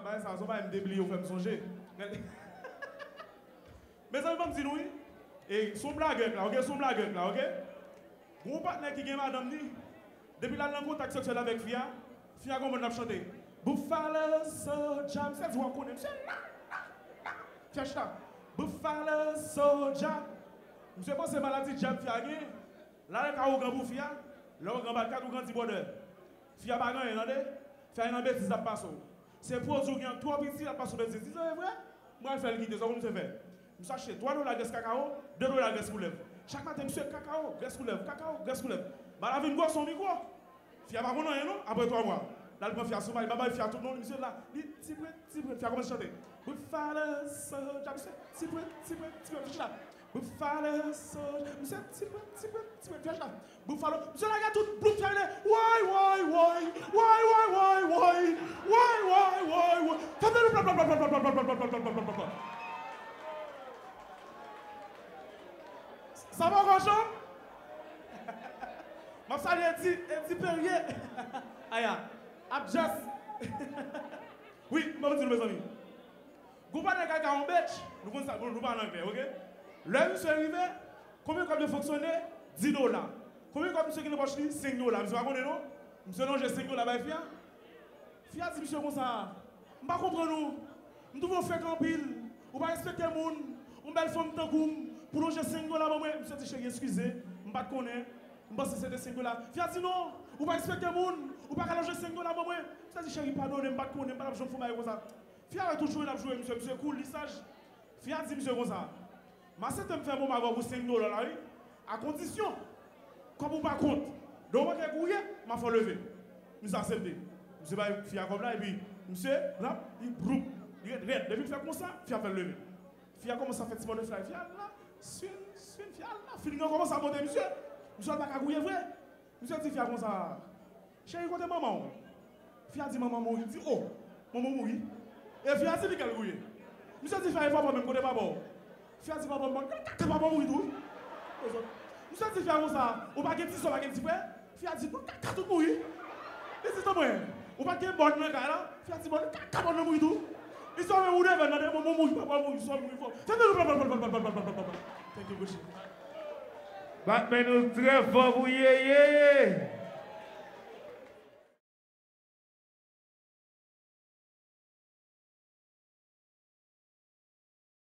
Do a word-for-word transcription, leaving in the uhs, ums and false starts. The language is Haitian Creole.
Bagay sa, se yon bagay m te bliye, ou fè m sonje. Mezanmi, ban m di nou, wi. E, se yon blagè k la, oke? Se yon blagè k la, oke? Gon patnè ki gen madanm ni, depi l al nan kontak seksyèl avèk fi a, fi a gon mòd l ap chante. Buffalo Soldier, misye di w ap konnen, misye la, la, la. Fi a chita. Buffalo Soldier. Misye panse maladi dyab fi a gen. L al ka ougan pou fi a, lè w gen bat kat ou grandi bwòdè. Fi a pa gen anyen, tande? Fi a nan betiz l ap pase w. Se pwodui w gen an twò piti, l ap pase w betiz. Di sa e vre? M pral fè l kite, sa w konn misye fè? Misye achte twa dola grès kakawo, de dola grès koulèv. Chak maten, misye kakawo, grès koulèv, kakawo, grès koulèv. Bagay la vin gwòs, yon migwo. Fi a pa konn anyen non, apre twa mwa. L al pran fi a sou may, babay fi a tout non, misye la, li ti pwent, ti pwent, fi a kòmanse chante. Buffalo Soldier, misye ti pwent, ti pwent, ti pwent, misye la. Buffalo Soldier, misye ti pwent, ti pwent, ti pwent, fi a chita. Buffalo, misye lage tout bloup, fi a rele, woy, woy, woy, woy, woy, woy, woy, woy, woy, woy, woy. Fèm nan nou, plop, plop, plop. Sa pa ankò chanm? M ap salye Edi, Edi Perye. Aya, ap jazz. Wi, m ap di nou, mezanmi. Gon patnè kaka yon bitch, nou konn sa, bon, nou pale anglè, oke? Lè misye rive, konbyen kòb yo fonksyone? Dis dola. Konbyen kòb misye gen nan pòch li? Senk dola. Misye pa konnen non. Misye lonje senk dola bay fi a. Fi a di misye konsa, m pa konprann ou. M twouve w fake anpil. Ou pa respekte moun. Yon bèl fanm tankou m, pou lonje senk dola ban mwen. Misye di, cheri, eskize, m pa t konnen. M panse se te senk dola. Fi a di, non, ou pa respekte moun. Ou pa ka lonje senk dola ban mwen. Misye di, cheri, padone m, m pa t konnen, m pa t ap janm fè yon bagay konsa. Fi a wè tout jwe l ap jwe, misye, misye cool, li saj. Fi a di misye konsa, m aksepte m fè bon bagay pou senk dola la, wi. A kondisyon, kòb ou pa kont. Lè w manke gouye, m a fè w leve. Misye aksepte. Misye bay fi a kòb la, epi misye, rap, li broup, li rèd, rèd. Depi l fè konsa, fi a fè l leve. Fi a kòmanse ap fè ti butterfly. Fi a la, swing, swing, fi a la. Feeling an kòmanse ap monte misye. Misye pa ka gouye vre. Misye di fi a konsa, cheri, kote manman w? Fi a di manman mouri. Li di, o, manman mouri. E fi a di li kal gouye. Misye di fi a, e papa menm, kote papa w? Fi a di papa m, kaka papa mouri tou. Misye di fi a konsa, ou pa gen ti sè, ou pa gen ti frè? Fi a di, tout kaka tout mouri. Li di, tanpri, ou pa gen bòn nan kay la? Fi a di, bòn kaka bòn nan mouri tou. Li sove ou devan nan de manman mouri, papa mouri, sè mouri fò. Fè de nou. Thank you, Gucci. Bat men nou trè fò pou Yeye.